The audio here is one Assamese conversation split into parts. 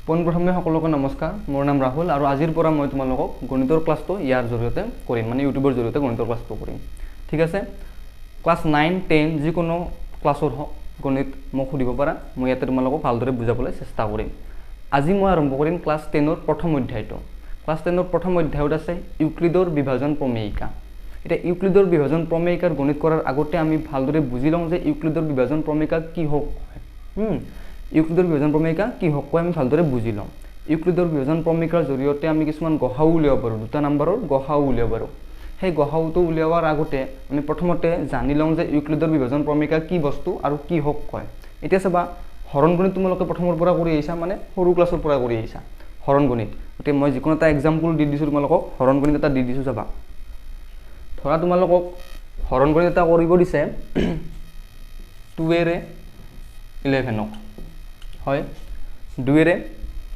পোনপ্ৰথমে সকলোকে নমস্কাৰ। মোৰ নাম ৰাহুল আৰু আজিৰ পৰা মই তোমালোকক গণিতৰ ক্লাছটো ইয়াৰ জৰিয়তে কৰিম, মানে ইউটিউবৰ জৰিয়তে গণিতৰ ক্লাছটো কৰিম। ঠিক আছে, ক্লাছ 9 10 যিকোনো ক্লাছৰ হওক গণিত মোক সুধিব পাৰা, মই ইয়াতে তোমালোকক ভালদৰে বুজাবলৈ চেষ্টা কৰিম। আজি মই আৰম্ভ কৰিম ক্লাছ 10ৰ প্ৰথম অধ্যায়টো। ক্লাছ 10ৰ প্ৰথম অধ্যায়ত আছে ইউক্লিডৰ বিভাজন প্ৰমেয়িকা। এতিয়া ইউক্লিডৰ বিভাজন প্ৰমেয়িকাৰ গণিত কৰাৰ আগতে আমি ভালদৰে বুজি লওঁ যে ইউক্লিডৰ বিভাজন প্ৰমেয়িকা কি হওক। ইউক্লিডৰ বিভাজন প্ৰমেয়িকা কি হওক আমি ভালদৰে বুজি লওঁ। ইউক্লিডৰ বিভাজন প্ৰমেয়িকাৰ জৰিয়তে আমি কিছুমান গসাউ উলিয়াব পাৰোঁ, দুটা নম্বৰৰ গসাউ উলিয়াব পাৰোঁ। সেই গসাউটো উলিওৱাৰ আগতে আমি প্ৰথমতে জানি লওঁ যে ইউক্লিডৰ বিভাজন প্ৰমেয়িকা কি বস্তু আৰু কি হওক কয়। এতিয়া চাবা, হৰণ গণিত তোমালোকে প্ৰথমৰ পৰা কৰি আহিছা, মানে সৰু ক্লাছৰ পৰা কৰি আহিছা হৰণ গণিত। গতিকে মই যিকোনো এটা এক্সাম্পল দি দিছোঁ তোমালোকক, হৰণ গণিত এটা দি দিছোঁ। চাবা, ধৰা তোমালোকক হৰণ গণিত এটা কৰিব দিছে 2ৰে 11ক, হয় 2ৰে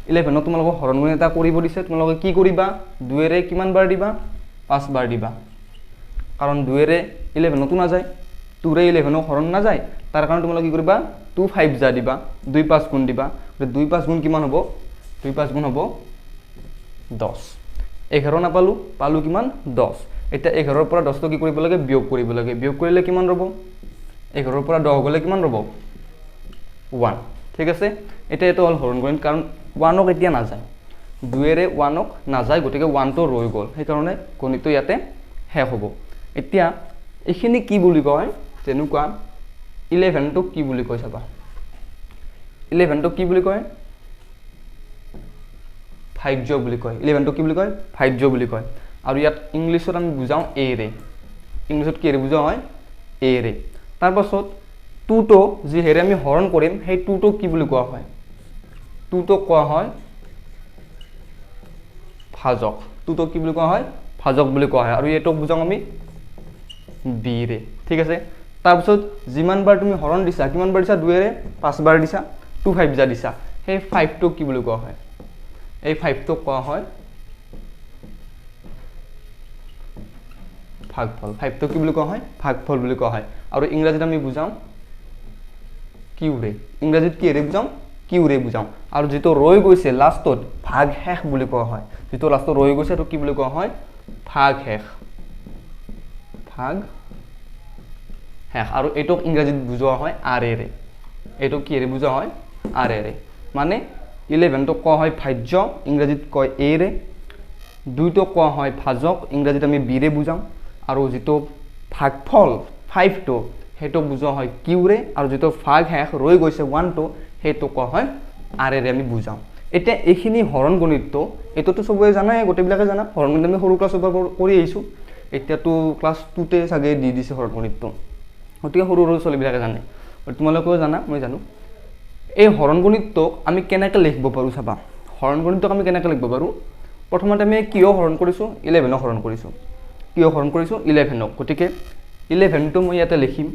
11ক তোমালোকক হৰণ গণিত এটা কৰিব দিছে। তোমালোকে কি কৰিবা, 2ৰে কিমান বাৰ দিবা, 5 বাৰ দিবা, কাৰণ 2ৰে 11তো নাযায়, 2ৰে 11ক হৰণ নাযায়। তাৰ কাৰণে তোমালোকে কি কৰিবা, 2 5 যা দিবা, 2 5 গুণ দিবা। 2 5 গুণ কিমান হ'ব, 2 5 গুণ হ'ব 10। 11 নাপালোঁ, পালোঁ কিমান, 10। এতিয়া 11ৰ পৰা 10টো কি কৰিব লাগে, বিয়োগ কৰিব লাগে। বিয়োগ কৰিলে কিমান ৰ'ব, 11ৰ পৰা 10 গ'লে কিমান ৰ'ব, 1। ঠিক আছে, এতিয়া এইটো হ'ল হৰণ গণিত, কাৰণ 1ক এতিয়া নাযায়, 2ৰে 1ক নাযায়, গতিকে 1টো ৰৈ গ'ল, সেইকাৰণে গণিতটো ইয়াতে শেষ হ'ব। এতিয়া এইখিনি কি বুলি কয়, তেনেকুৱা 11টোক কি বুলি কয় চাবা, 11টোক কি বুলি কয়, ভাজ্য বুলি কয়। 11টোক কি বুলি কয়, ভাজ্য বুলি কয়। আৰু ইয়াত ইংলিছত আমি বুজাওঁ এৰে, ইংলিছত কিহেৰে বুজোৱা হয়, এৰে। তাৰপাছত 2টো যিহেৰে আমি হৰণ কৰিম, সেই 2টোক কি বুলি কোৱা হয়, 2টোক কোৱা হয় ভাজক। 2টোক কি বুলি কোৱা হয়, ভাজক বুলি কোৱা হয়। আৰু এইটোক বুজাওঁ আমি বিৰে। ঠিক আছে, তাৰপিছত যিমান বাৰ তুমি হৰণ দিছা, কিমান বাৰ দিছা, 2ৰে 5 বাৰ দিছা, 2 5 যা দিছা, সেই 5টোক কি বুলি কোৱা হয়, এই 5টোক কোৱা হয় ভাগফল। 5টোক কি বুলি কোৱা হয়, ভাগফল বুলি কোৱা হয়। আৰু ইংৰাজীত আমি বুজাওঁ কিউৰে, ইংৰাজীত কিহেৰে বুজাওঁ, কিউৰে বুজাওঁ। আৰু যিটো ৰৈ গৈছে লাষ্টত ভাগ শেষ বুলি কোৱা হয়, যিটো লাষ্টত ৰৈ গৈছে সেইটো কি বুলি কোৱা হয়, ভাগ শেষ, ভাগ শেষ। আৰু এইটোক ইংৰাজীত বুজোৱা হয় আৰ এৰে, এইটোক কিহেৰে বুজোৱা হয়, আৰ এৰে। মানে 11টোক কোৱা হয় ভাজ্য, ইংৰাজীত কয় এৰে। 2টোক কোৱা হয় ভাজক, ইংৰাজীত আমি বিৰে বুজাওঁ। আৰু যিটো ভাগফল 5টো সেইটো বুজোৱা হয় কিউৰে। আৰু যিটো ভাগ শেষ ৰৈ গৈছে 1টো, সেইটো কোৱা হয় আৰেৰে আমি বুজাওঁ। এতিয়া এইখিনি হৰণ গণিতটো, এইটোতো চবেই জানাই, গোটেইবিলাকে জানা হৰণ গণিত আমি সৰু ক্লাছৰ পৰা কৰি আহিছোঁ। এতিয়াতো ক্লাছ 2তে চাগে দি দিছে হৰণ গণিতটো, গতিকে সৰু সৰু ছোৱালীবিলাকে জানে, তোমালোকেও জানা, মই জানো। এই হৰণ গণিতটোক আমি কেনেকৈ লিখিব পাৰোঁ চাবা, হৰণ গণিতটোক আমি কেনেকৈ লিখিব পাৰোঁ। প্ৰথমতে আমি কিয় হৰণ কৰিছোঁ, 11ক হৰণ কৰিছোঁ। কিয় হৰণ কৰিছোঁ, 11ক। গতিকে 11টো মই ইয়াতে লিখিম,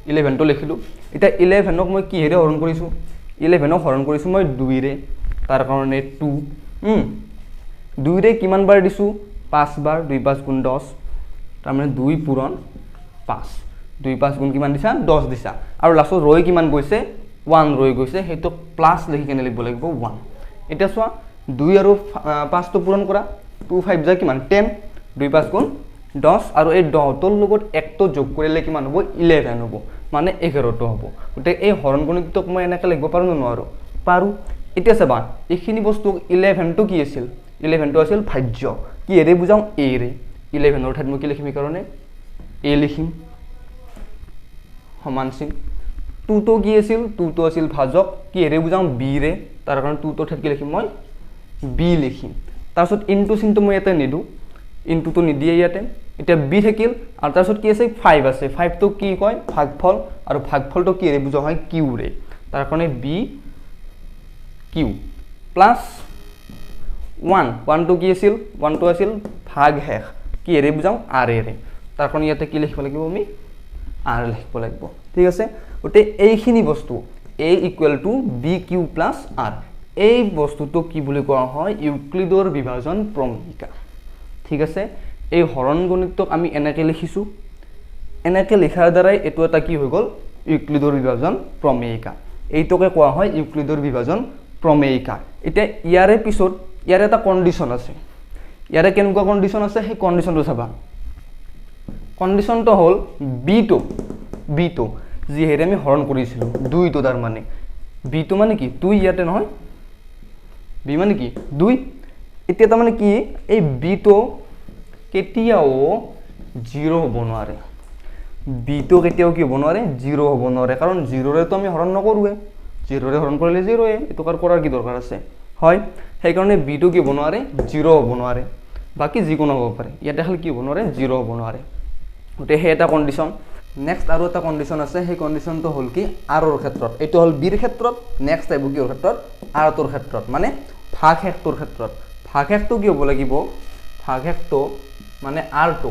11টো লিখিলোঁ। এতিয়া 11ক মই কিহেৰে হৰণ কৰিছোঁ, 11ক হৰণ কৰিছোঁ মই 2ৰে, তাৰ কাৰণে 2। 2ৰে কিমান বাৰ দিছোঁ, 5 বাৰ, 2 5 গুণ 10, তাৰমানে 2 পূৰণ 5, 2 5 গুণ কিমান দিছা, 10 দিছা। আৰু লাষ্টত ৰৈ কিমান গৈছে, 1 ৰৈ গৈছে, সেইটো প্লাছ লিখি কেনে লিখিব লাগিব 1। এতিয়া চোৱা, 2 আৰু 5টো পূৰণ কৰা, 2 5 যায় কিমান, 10, 2 5 গুণ 10, আৰু এই 10টোৰ লগত 1টো যোগ কৰিলে কিমান হ'ব, 11 হ'ব, মানে 11টো হ'ব। গতিকে এই হৰণ গণিতটোক মই এনেকৈ লিখিব পাৰোঁ নে নোৱাৰোঁ, পাৰোঁ। এতিয়া চাবা, এইখিনি বস্তু 11টো কি আছিল, 11টো আছিল ভাজ্য, কিহেৰে বুজাওঁ, এৰে। 11ৰ ঠাইত মই কি লিখিম, সেইকাৰণে এ লিখিম, সমান চিন। 2টো কি আছিল, 2টো আছিল ভাজক, কিহেৰে বুজাওঁ, বিৰে, তাৰ কাৰণে 2টোৰ ঠাইত কি লিখিম মই, বি লিখিম। তাৰপিছত ইনটু চিনটো মই ইয়াতে নিদিওঁ, ইনটুটো নিদিয়ে ইয়াতে। এতিয়া বি থাকিল, আৰু তাৰপিছত কি আছে, 5 আছে, 5টো কি কয়, ভাগফল, আৰু ভাগফলটো কিহেৰে বুজোৱা হয়, কিউৰে, তাৰ কাৰণে বি কিউ প্লাছ 1, 1টো কি আছিল, 1টো আছিল ভাগ শেষ, কিহেৰে বুজাওঁ, আৰেৰে, তাৰ কাৰণে ইয়াতে কি লিখিব লাগিব, আমি আৰ লিখিব লাগিব। ঠিক আছে, গতিকে এইখিনি বস্তু A equal to B Q plus R, এই বস্তুটো কি বুলি কোৱা হয়, ইউক্লিডৰ বিভাজন প্ৰমেয়িকা। ঠিক আছে, এই হৰণ গণিতটোক আমি এনেকৈ লিখিছোঁ, এনেকৈ লিখাৰ দ্বাৰাই এইটো এটা কি হৈ গ'ল, ইউক্লিডৰ বিভাজন প্ৰমেয়িকা। এইটোকে কোৱা হয় ইউক্লিডৰ বিভাজন প্ৰমেয়িকা। এতিয়া ইয়াৰে পিছত ইয়াৰে এটা কণ্ডিশ্যন আছে। ইয়াৰে কেনেকুৱা কণ্ডিশ্যন আছে সেই কণ্ডিশ্যনটো চাবা। কণ্ডিশ্যনটো হ'ল বিটো, বিটো যিহেৰে আমি হৰণ কৰিছিলোঁ দুইটো, তাৰমানে বিটো মানে কি দুই, ইয়াতে নহয় বি মানে কি দুই। এতিয়া তাৰমানে কি এই বিটো কেতিয়াও জিৰ' হ'ব নোৱাৰে। বিটো কেতিয়াও কি হ'ব নোৱাৰে, জিৰ' হ'ব নোৱাৰে, কাৰণ জিৰ'ৰেতো আমি হৰণ নকৰোঁৱে, জিৰ'ৰে হৰণ কৰিলে জিৰ'য়ে, এইটো কৰাৰ কি দৰকাৰ আছে, হয়। সেইকাৰণে বিটো কি হ'ব নোৱাৰে, জিৰ' হ'ব নোৱাৰে, বাকী যিকোনো হ'ব পাৰে, ইয়াতে খালি কি হ'ব নোৱাৰে, জিৰ' হ'ব নোৱাৰে। গতিকে সেই এটা কণ্ডিশ্যন। নেক্সট আৰু এটা কণ্ডিশ্যন আছে, সেই কণ্ডিশ্যনটো হ'ল কি আৰৰ ক্ষেত্ৰত, এইটো হ'ল বিৰ ক্ষেত্ৰত, নেক্সট আহিব কিহৰ ক্ষেত্ৰত, আৰটোৰ ক্ষেত্ৰত, মানে ভাগশেষটোৰ ক্ষেত্ৰত। ভাগশেষটো কি হ'ব লাগিব, ভাগশেষটো মানে আৰটো,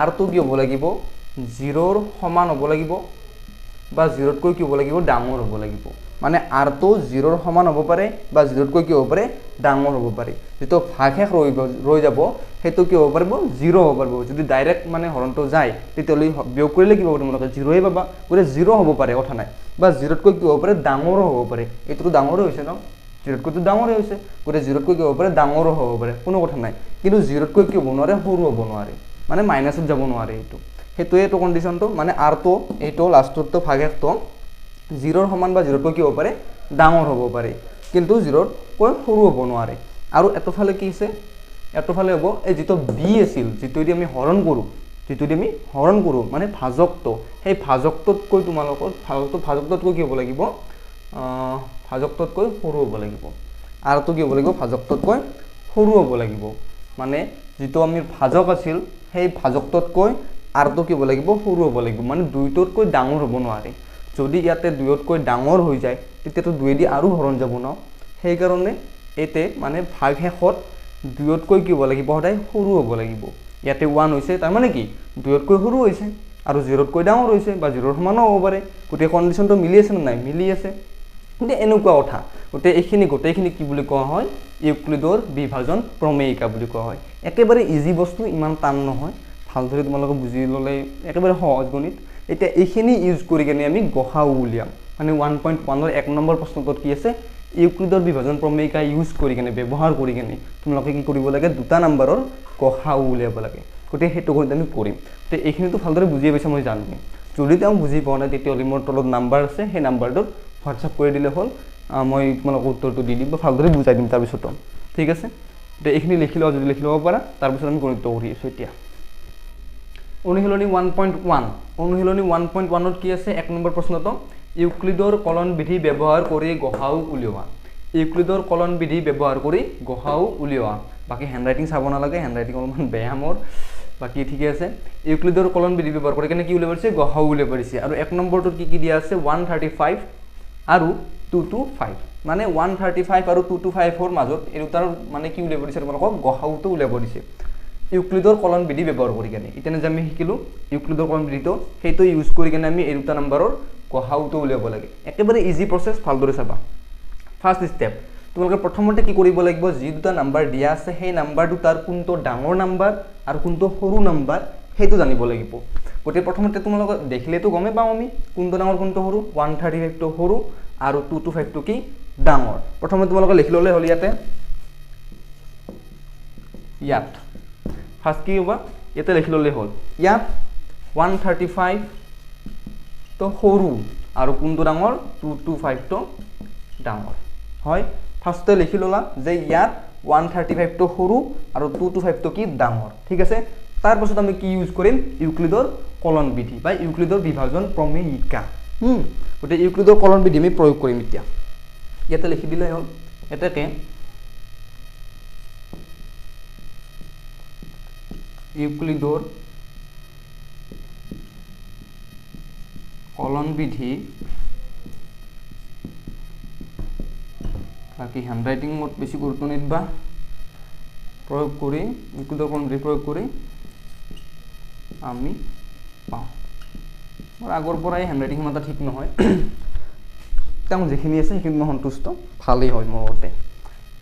আৰটো কি হ'ব লাগিব, জিৰ'ৰ সমান হ'ব লাগিব বা জিৰ'তকৈ কি হ'ব লাগিব, ডাঙৰ হ'ব লাগিব। মানে আৰটো জিৰ'ৰ সমান হ'ব পাৰে বা জিৰ'তকৈ কি হ'ব পাৰে, ডাঙৰ হ'ব পাৰে। যিটো ভাগশেষ ৰৈ যাব সেইটো কি হ'ব পাৰিব, জিৰ' হ'ব পাৰিব। যদি ডাইৰেক্ট মানে হৰণটো যায় তেতিয়াহ'লে বিয়োগ কৰিলে কি পাব তোমালোকে, জিৰ'য়ে পাবা। গতিকে জিৰ' হ'ব পাৰে, কথা নাই, বা জিৰ'তকৈ কি হ'ব পাৰে, ডাঙৰো হ'ব পাৰে। এইটোতো ডাঙৰো হৈছে ন, জিৰ'তকৈতো ডাঙৰে হৈছে, গতিকে জিৰ'তকৈ কি হ'ব পাৰে, ডাঙৰো হ'ব পাৰে, কোনো কথা নাই। কিন্তু জিৰ'তকৈ কি হ'ব নোৱাৰে, সৰু হ'ব নোৱাৰে, মানে মাইনাছত যাব নোৱাৰে। এইটো সেইটোৱে এইটো কণ্ডিশ্যনটো, মানে আৰটো এইটো লাষ্টৰটো ভাগশেষটো জিৰ'ৰ সমান বা জিৰ'তকৈ কি হ'ব পাৰে, ডাঙৰ হ'ব পাৰে, কিন্তু জিৰ'তকৈ সৰু হ'ব নোৱাৰে। আৰু এটোফালে কি আছে, এটোফালে হ'ব এই যিটো বি আছিল, যিটোৱেদি আমি হৰণ কৰোঁ, যিটোৱেদি আমি হৰণ কৰোঁ মানে ভাজকটো, সেই ভাজকটোতকৈ তোমালোকৰ ভাজকটোতকৈ কি হ'ব লাগিব, ভাজকটোতকৈ সৰু হ'ব লাগিব। আৰটো কি হ'ব লাগিব, ভাজকটোতকৈ সৰু হ'ব লাগিব। মানে যিটো আমি ভাজক আছিল সেই ভাজকটোতকৈ আৰটো কি হ'ব লাগিব, সৰু হ'ব লাগিব, মানে দুইটোতকৈ ডাঙৰ হ'ব নোৱাৰে। যদি ইয়াতে দুইতকৈ ডাঙৰ হৈ যায় তেতিয়াতো দুয়েদি আৰু হৰণ যাব ন, সেইকাৰণে এতে মানে ভাগশেষত দুইতকৈ কি হ'ব লাগিব, সদায় সৰু হ'ব লাগিব। ইয়াতে ওৱান হৈছে, তাৰমানে কি দুইতকৈ সৰু হৈছে আৰু জিৰ'তকৈ ডাঙৰ হৈছে বা জিৰ'ৰ সমানো হ'ব পাৰে। গোটেই কণ্ডিশ্যনটো মিলি আছে নে নাই, মিলি আছে। গতিকে এনেকুৱা কথা। গতিকে এইখিনি গোটেইখিনি কি বুলি কোৱা হয়, ইউক্লিডৰ বিভাজন প্ৰমেয়িকা বুলি কোৱা হয়। একেবাৰে ইজি বস্তু, ইমান টান নহয়, ভালদৰে তোমালোকে বুজি ল'লে একেবাৰে সহজ গণিত। এতিয়া এইখিনি ইউজ কৰি কেনে আমি গসাউ উলিয়াম। মানে 1.1ৰ 1 নম্বৰ প্ৰশ্নটোত কি আছে, ইউক্লিডৰ বিভাজন প্ৰমেয়িকা ইউজ কৰি কেনে, ব্যৱহাৰ কৰি কেনে তোমালোকে কি কৰিব লাগে, দুটা নাম্বাৰৰ গসাউ উলিয়াব লাগে। গতিকে সেইটো গণিত আমি কৰিম। গতিকে এইখিনিতো ভালদৰে বুজিয়ে পাইছে মই জানোৱেই। যদি তেওঁ বুজি পোৱা নাই তেতিয়াহ'লে মোৰ তলত নাম্বাৰ আছে, সেই নাম্বাৰটোত হোৱাটছআপ কৰি দিলে হ'ল, মই তোমালোকক উত্তৰটো দি দিম বা ভালদৰে বুজাই দিম তাৰপিছতো, ঠিক আছে। এতিয়া এইখিনি লিখি লোৱা, যদি লিখি ল'ব পাৰা, তাৰপিছত আমি গণিতটো কৰি আছোঁ। এতিয়া অনুশীলনী 1.1, অনুশীলনী 1.1ত কি আছে, 1 নম্বৰ প্ৰশ্নটো, ইউক্লিডৰ কলন বিধি ব্যৱহাৰ কৰি গসাউ উলিওৱা। ইউক্লিডৰ কলন বিধি ব্যৱহাৰ কৰি গসাউ উলিওৱা। বাকী হেণ্ডৰাইটিং চাব নালাগে, হেণ্ডৰাইটিং অলপমান বেয়া মোৰ, বাকী ঠিকে আছে। ইউক্লিডৰ কলন বিধি ব্যৱহাৰ কৰি কেনে কি উলিয়াব পাৰিছে, গসাউ উলিয়াব পাৰিছে। আৰু 1 নম্বৰটোত কি কি দিয়া আছে, 135 আৰু 225, মানে 135 আৰু 225ৰ মাজত এই দুটাৰ মানে কি উলিয়াব দিছে তোমালোকক, গসাউটো উলিয়াব দিছে ইউক্লিডৰ কলন বিধি ব্যৱহাৰ কৰি কেনে। এতিয়া যে আমি শিকিলোঁ ইউক্লিডৰ কলন বিধিটো, সেইটো ইউজ কৰি কেনে আমি এই দুটা নাম্বাৰৰ গসাউটো উলিয়াব লাগে। একেবাৰে ইজি প্ৰচেছ, ভালদৰে চাবা। ফাৰ্ষ্ট ষ্টেপ, তোমালোকে প্ৰথমতে কি কৰিব লাগিব, যি দুটা নাম্বাৰ দিয়া আছে সেই নাম্বাৰ দুটাৰ কোনটো ডাঙৰ নাম্বাৰ আৰু কোনটো সৰু নাম্বাৰ সেইটো জানিব লাগিব। গতিকে প্ৰথমতে তোমালোকে দেখিলেতো গমেই পাওঁ আমি কোনটো ডাঙৰ কোনটো সৰু, 135টো সৰু আৰু 225টো কি ডাঙৰ। প্ৰথমতে তোমালোকে লিখি ল'লে হ'ল ইয়াতে, ইয়াত ফাৰ্ষ্ট কি হ'ব, ইয়াতে লিখি ল'লে হ'ল, ইয়াত 135টো সৰু আৰু কোনটো ডাঙৰ, 225টো ডাঙৰ হয়। ফাৰ্ষ্টতে লিখি ল'লা যে ইয়াত 135টো সৰু আৰু 225টো কি ডাঙৰ, ঠিক আছে। তাৰপাছত আমি কি ইউজ কৰিম, ইউক্লিডৰ কলন বিধি বা ইউক্লিডৰ বিভাজন প্ৰমেয়িকা। গতিকে ইউক্লিডৰ কলন বিধি আমি প্ৰয়োগ কৰিম। এতিয়া ইয়াতে লিখি দিলে হ'ল, এতেকে ইউক্লিডৰ কলন বিধি, বাকী হেণ্ডৰাইটিঙত বেছি গুৰুত্ব নিদিবা, প্ৰয়োগ কৰি ইউক্লিডৰ কলন বিধি প্ৰয়োগ কৰি আমি পাওঁ। মোৰ আগৰ পৰাই হেণ্ডৰাইটিং সিমান এটা ঠিক নহয়, তেওঁ যিখিনি আছে সেইখিনি মই সন্তুষ্ট, ভালেই হয় মোৰ মতে।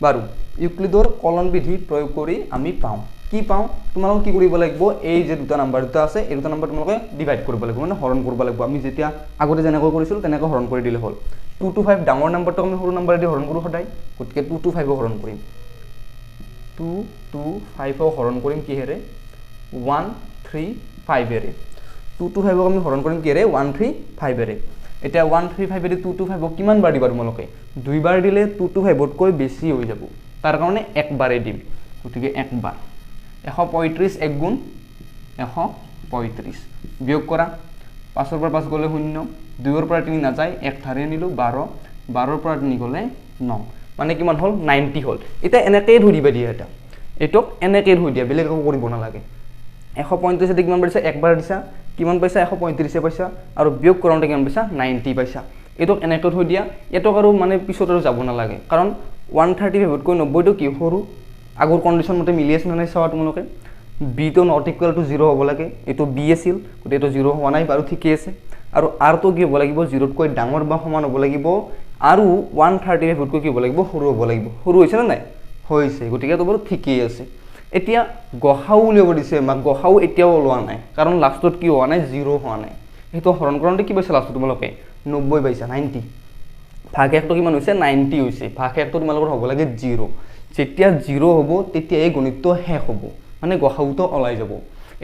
বাৰু ইউক্লিডৰ কলন বিধি প্ৰয়োগ কৰি আমি পাওঁ, কি পাওঁ, তোমালোকে কি কৰিব লাগিব, এই যে দুটা নাম্বাৰ দুটা আছে এই দুটা নাম্বাৰ তোমালোকে ডিভাইড কৰিব লাগিব, মানে হৰণ কৰিব লাগিব। আমি যেতিয়া আগতে যেনেকৈ কৰিছিলোঁ তেনেকৈ হৰণ কৰি দিলে হ'ল। 2 2 5 ডাঙৰ নাম্বাৰটোক আমি সৰু নাম্বাৰেদি হৰণ কৰোঁ সদায়, গতিকে 2 2 5 হৰণ কৰিম। 2 2 5 হৰণ কৰিম কিহেৰে? 1 3 5-এৰে। 2 2 5 আমি হৰণ কৰিম কিহেৰে? 1 3 5-এৰে। এতিয়া 1 3 5-এৰে 2 2 5 কিমান বাৰ দিবা তোমালোকে? দুইবাৰ দিলে 2 2 5তকৈ বেছি হৈ যাব, তাৰ কাৰণে একবাৰেই দিম। গতিকে একবাৰ 135 এক গুণ 135 বিয়োগ কৰা, 5ৰ পৰা 5 গ'লে 0, 2ৰ পৰা 3 নাযায়, এক ধাৰে আনিলোঁ 12, 12ৰ পৰা 3 গ'লে 9, মানে কিমান হ'ল? 90 হ'ল। এতিয়া এনেকৈয়ে ধৰি দিবা দিয়া, এটা এইটোক এনেকৈয়ে ধৰি দিয়া, বেলেগ একো কৰিব নালাগে। 135 কিমান পাইছা? একবাৰ দিছা, কিমান পাইছা? 135 পাইছা, আৰু বিয়োগ কৰোঁতে কিমান পাইছা? 90 পাইছা। এইটোক এনেকৈ থৈ দিয়া, এইটোক আৰু মানে পিছত আৰু যাব নালাগে, কাৰণ 135তকৈ 90টো কি সৰু, আগৰ কণ্ডিশ্যন মতে মিলি আছে নে নাই চাবা তোমালোকে। বিটো not equal to 0 হ'ব লাগে, এইটো বি আছিল, গতিকে এইটো 0 হোৱা নাই বাৰু, ঠিকেই আছে। আৰু আৰটো কি হ'ব লাগিব? 0তকৈ ডাঙৰ বা সমান হ'ব লাগিব, আৰু 135তকৈ কি হ'ব লাগিব? সৰু হ'ব লাগিব। সৰু হৈছে নে নাই? হৈছে, গতিকে এইটো বাৰু ঠিকেই আছে। এতিয়া গসাউ উলিয়াব দিছে আমাক, গসাউ এতিয়াও ওলোৱা নাই, কাৰণ লাষ্টত কি হোৱা নাই? 0 হোৱা নাই। সেইটো হৰণ কৰোঁতে কি পাইছা লাষ্টত তোমালোকে? 90 পাইছা, 90। ভাগশেষটো কিমান হৈছে? 90 হৈছে। ভাগশেষটো তোমালোকৰ হ'ব লাগে 0। যেতিয়া 0 হ'ব তেতিয়া এই গণিতটো শেষ হ'ব, মানে গসাউটো ওলাই যাব।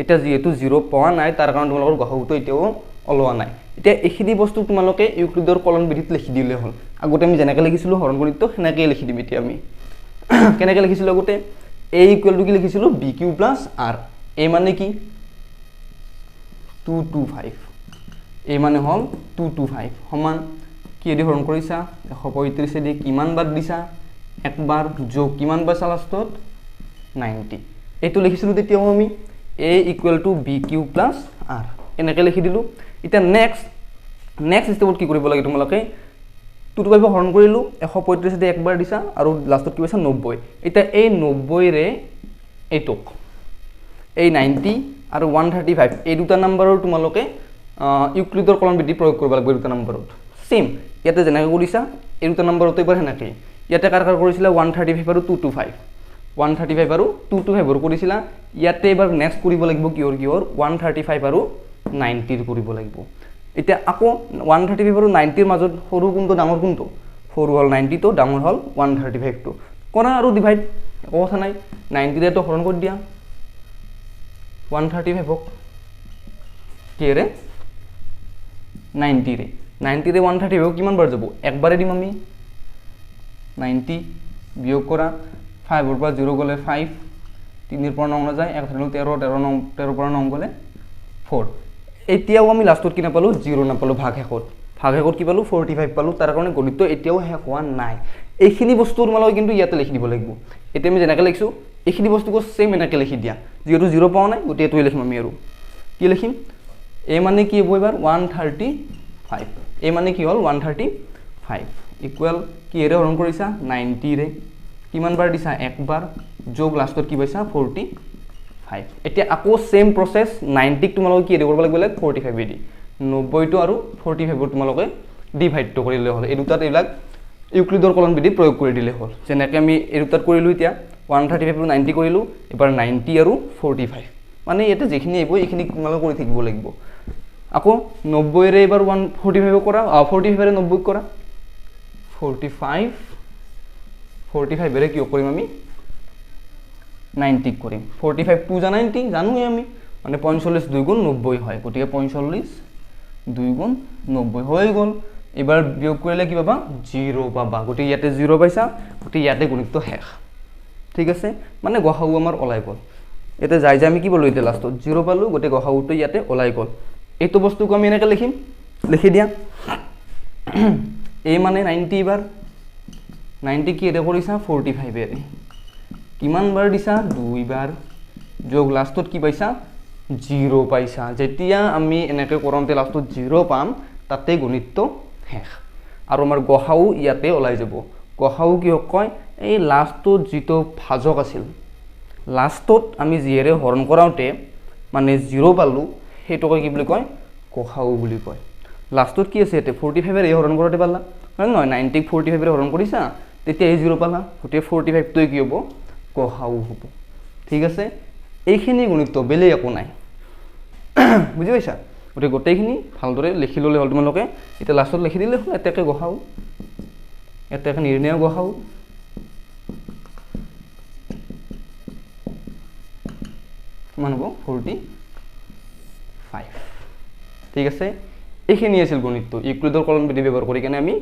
এতিয়া যিহেতু 0 পোৱা নাই, তাৰ কাৰণে তোমালোকৰ গসাউটো এতিয়াও ওলোৱা নাই। এতিয়া এইখিনি বস্তু তোমালোকে ইউক্লিডৰ কলন বিধিত লিখি দিলে হ'ল। আগতে আমি যেনেকৈ লিখিছিলোঁ হৰণ গণিতটো, সেনেকৈয়ে লিখি দিম। এতিয়া আমি কেনেকৈ লিখিছিলোঁ আগতে? এ ইকুৱেল টু কি লিখিছিলোঁ? B Q plus R. A মানে কি? 2 2 5। এ মানে হ'ল 2 2 5 সমান কিহেদি হৰণ কৰিছা? 135-এদি কিমান বাৰ দিছা? একবাৰ, যোগ কিমান পাইছা লাষ্টত? 90। এইটো লিখিছিলোঁ তেতিয়াও আমি A equal to B Q plus R, এনেকৈ লিখি দিলোঁ। এতিয়া নেক্সট ষ্টেপত কি কৰিব লাগে তোমালোকে? 2 2 5 হৰণ কৰিলোঁ, 135-এদি একবাৰ দিছা, আৰু লাষ্টত কি পাইছা? 90। এতিয়া এই 90-ৰে এইটোক, এই 90 আৰু 135, এই দুটা নাম্বাৰৰ তোমালোকে ইউক্লিডৰ কলন বিধি প্ৰয়োগ কৰিব লাগিব। এই দুটা নাম্বাৰত ছেইম ইয়াতে যেনেকৈ কৰিছা, এই দুটা নাম্বাৰতো এইবাৰ সেনেকেই। ইয়াতে কাৰ কাৰ কৰিছিলা? 135 আৰু 2 2 5, 135 আৰু 2 2 5ৰ কৰিছিলা। ইয়াতে এইবাৰ নেক্সট কৰিব লাগিব কিহৰ কিহৰ? 135 আৰু 90ৰ কৰিব লাগিব। এতিয়া আকৌ 135 আৰু 90ৰ মাজত সৰু কোনটো ডাঙৰ কোনটো? সৰু হ'ল 90টো, ডাঙৰ হ'ল 135টো। কৰা আৰু ডিভাইড, একো কথা নাই। 90ৰেতো হৰণ কৰি দিয়া 135ক কিহেৰে? 90ৰে। 90ৰে 135ক কিমান বাৰ যাব? একবাৰে দিম আমি। 90 বিয়োগ কৰা, 5ৰ পৰা 0 গ'লে 5, 3ৰ পৰা 9 নাযায়, 1 ধৰিলোঁ 13, 13 9, 13ৰ পৰা 9 গ'লে 4। এতিয়াও আমি লাষ্টত কি নাপালোঁ? 0 নাপালোঁ। ভাগশেষত ভাগশেষত কি পালোঁ? 45 পালোঁ। তাৰ কাৰণে গণিতটো এতিয়াও শেষ হোৱা নাই। এইখিনি বস্তু তোমালোকে কিন্তু ইয়াতে লিখি দিব লাগিব। এতিয়া আমি যেনেকৈ লিখিছোঁ এইখিনি বস্তুকো ছেইম এনেকৈ লিখি দিয়া। যিহেতু 0 পোৱা নাই, গতিকে এইটোৱে লিখিম আমি। আৰু কি লিখিম? এ মানে কি হ'ব এইবাৰ? 135। এ মানে কি হ'ল? 135 ইকুৱেল কিহেৰে হৰণ কৰিছা? 90-ৰে। কিমান বাৰ দিছা? একবাৰ, যোগ লাষ্টত কি পাইছা? 45। এতিয়া আকৌ ছেইম প্ৰচেছ, 90ক তোমালোকে কি কৰিব লাগিব? 45-এদি 90টো আৰু 45ৰ তোমালোকে ডিভাইডটো কৰিলে হ'ল। এই দুটাত এইবিলাক ইউক্লিডৰ কলন বিধি প্ৰয়োগ কৰি দিলে হ'ল। যেনেকৈ আমি এই দুটাত কৰিলোঁ, এতিয়া 135 আৰু 90 কৰিলোঁ, এইবাৰ 90 আৰু 45, মানে ইয়াতে যিখিনি আহিব এইখিনি তোমালোকে কৰি থাকিব লাগিব। আকৌ 90-ৰে এইবাৰ 145 কৰা, 45-ৰে 90 কৰা, 45, 45-ৰে কিয় কৰিম আমি? 90 কৰিম। 45 2 জা 90 জানোৱেই আমি, মানে 45 2 গুণ 90 হয়, গতিকে 45 2 গুণ 90 হৈ গ'ল। এইবাৰ বিয়োগ কৰিলে কি পাবা? 0 পাবা। গতিকে ইয়াতে 0 পাইছা, গতিকে ইয়াতে গণিতটো শেষ। ঠিক আছে, মানে গসাউ আমাৰ ওলাই গ'ল। ইয়াতে যাই যাই আমি কি পালোঁ? এতিয়া লাষ্টত 0 পালোঁ, গতিকে গসাউটো ইয়াতে ওলাই গ'ল। এইটো বস্তুকো আমি এনেকৈ লিখিম, লিখি দিয়া। এই মানে 90, এইবাৰ 90 কিহেৰে কৰিছা? 45-এৰে। কিমান বাৰ দিছা? দুইবাৰ, যোগ লাষ্টত কি পাইছা? 0 পাইছা। যেতিয়া আমি এনেকৈ কৰোঁতে লাষ্টত 0 পাম, তাতে গণিতটো শেষ, আৰু আমাৰ গসাউ ইয়াতে ওলাই যাব। গসাউ কিহক কয়? এই লাষ্টত যিটো ভাজক আছিল, লাষ্টত আমি যিহেৰে হৰণ কৰাওঁতে মানে 0 পালোঁ, সেইটোকে কি বুলি কয়? গসাউ বুলি কয়। লাষ্টত কি আছে ইয়াতে? 45-এৰে হৰণ কৰোঁতে পালা, হয় নহয়? 90ক 45-এৰে হৰণ কৰিছা, তেতিয়া এই 0 পালা, গতিকে 45টোৱে কি হ'ব? গসাউ হ'ব। ঠিক আছে, এইখিনি গণিত, বেলেগ একো নাই। বুজি পাইছা? গতিকে গোটেইখিনি ভালদৰে লিখি ল'লে হ'ল তোমালোকে। এতিয়া লাষ্টত লিখি দিলে হ'ল এতেকে গসাউ, এতেকে নিৰ্ণয় গসাউ। কিমান হ'ব? 45। ঠিক আছে, এইখিনি আছিল গণিতটো। ইউক্লিডৰ কলন বিধি ব্যৱহাৰ কৰি কেনে আমি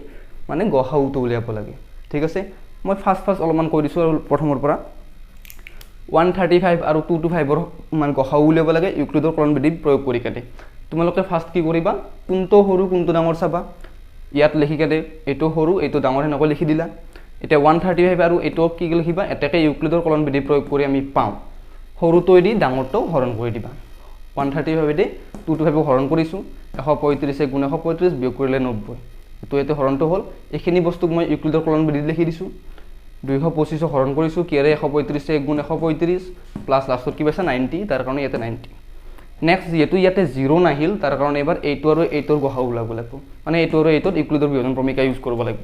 মানে গসাউটো উলিয়াব লাগে। ঠিক আছে, মই ফাৰ্ষ্ট অলপমান কৈ দিছোঁ আৰু প্ৰথমৰ পৰা। 135 আৰু 225ৰ মানে গসাউ উলিয়াব লাগে ইউক্লিডৰ কলন বিধি প্ৰয়োগ কৰি কেনে। তোমালোকে ফাৰ্ষ্ট কি কৰিবা, কোনটো সৰু কোনটো ডাঙৰ চাবা। ইয়াত লিখি কেনে এইটো সৰু এইটো ডাঙৰ সেনেকৈ লিখি দিলা। এতিয়া 135 আৰু এইটো কি লিখিবা, এতেকে ইউক্লিডৰ কলন বিধি প্ৰয়োগ কৰি আমি পাওঁ সৰুটোৱেদি ডাঙৰটো হৰণ কৰি দিবা। 135 দি 225 হৰণ কৰিছোঁ, 135 গুণ 135 বিয়োগ কৰিলে 90। এইটো ইয়াতে হৰণটো হ'ল। এইখিনি বস্তুক মই ইউক্লিডৰ কলন বিধিত লিখি দিছোঁ। 225 হৰণ কৰিছোঁ কিহেৰে, 135 গুণ 135 প্লাছ লাষ্টত কি পাইছা 90, তাৰ কাৰণে ইয়াতে 90। নেক্সট যিহেতু ইয়াতে জিৰ' নাহিল, তাৰ কাৰণে এইবাৰ এইটো আৰু এইটোৰ গসাউ ওলাব লাগিব, মানে এইটো আৰু এইটোত ইউক্লিডৰ বিভাজন প্ৰমিকা ইউজ কৰিব লাগিব।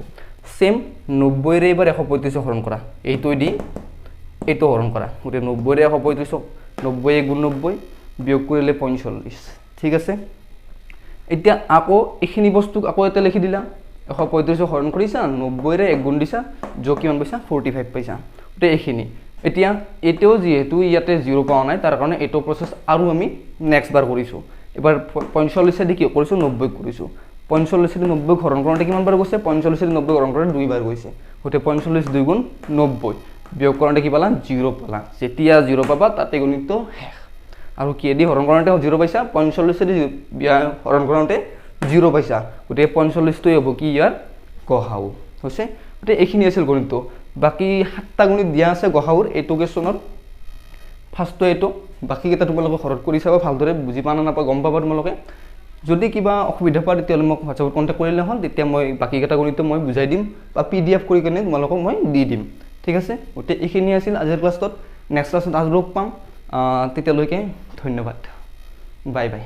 ছেম 90ৰে এইবাৰ 135 হৰণ কৰা, এইটোৱেদি এইটো হৰণ কৰা। গতিকে 90ৰে 135ক 90 গুণ 90 বিয়োগ কৰিলে 45। ঠিক আছে, এতিয়া আকৌ এইখিনি বস্তুক আকৌ ইয়াতে লিখি দিলা, 135 হৰণ কৰিছা, 90ৰে 1 গুণ দিছা, যোগ কিমান পাইছা 45 পাইছা। গতিকে এইখিনি এতিয়া এইটোও যিহেতু ইয়াতে জিৰ' পোৱা নাই, তাৰ কাৰণে এইটো প্ৰচেছ আৰু আমি নেক্সট বাৰ কৰিছোঁ। এবাৰ 45 দি কি কৰিছোঁ, 90 কৰিছোঁ। 45 দি 90 হৰণ কৰোঁতে কিমান বাৰ গৈছে, 45 দি 90 হৰণ কৰোঁতে 2 বাৰ গৈছে। গতিকে 45 2 গুণ 90 বিয়োগ কৰোঁতে কি পালা, জিৰ' পালা। যেতিয়া জিৰ' পাবা তাতে গণিতটো শেষ। আৰু কিহেদি হৰণ কৰোঁতে জিৰ' পাইছা, 45 দি হৰণ কৰোঁতে জিৰ' পাইছা। গতিকে 45টোৱে হ'ব কি ইয়াৰ গসাউ হৈছে। গতিকে এইখিনি আছিল গণিতটো। বাকী 7টা গণিত দিয়া আছে গসাউৰ এইটো কুৱেশ্যনৰ। ফাৰ্ষ্টটো এইটো, বাকীকেইটা তোমালোকে ঘৰত কৰি চাবা ভালদৰে, বুজি পোৱা নে নাপা গম পাবা তোমালোকে। যদি কিবা অসুবিধা পোৱা তেতিয়াহ'লে মোক হোৱাটছএপত কণ্টেক্ট কৰিলে হ'ল, তেতিয়া মই বাকীকেইটা গণিতটো মই বুজাই দিম বা PDF কৰি কেনে তোমালোকক মই দি দিম। ঠিক আছে, গতিকে এইখিনি আছিল আজিৰ ক্লাছটোত। নেক্সট ক্লাছত আজি লগ পাম, তেতিয়ালৈকে ধন্যবাদ, বাই বাই।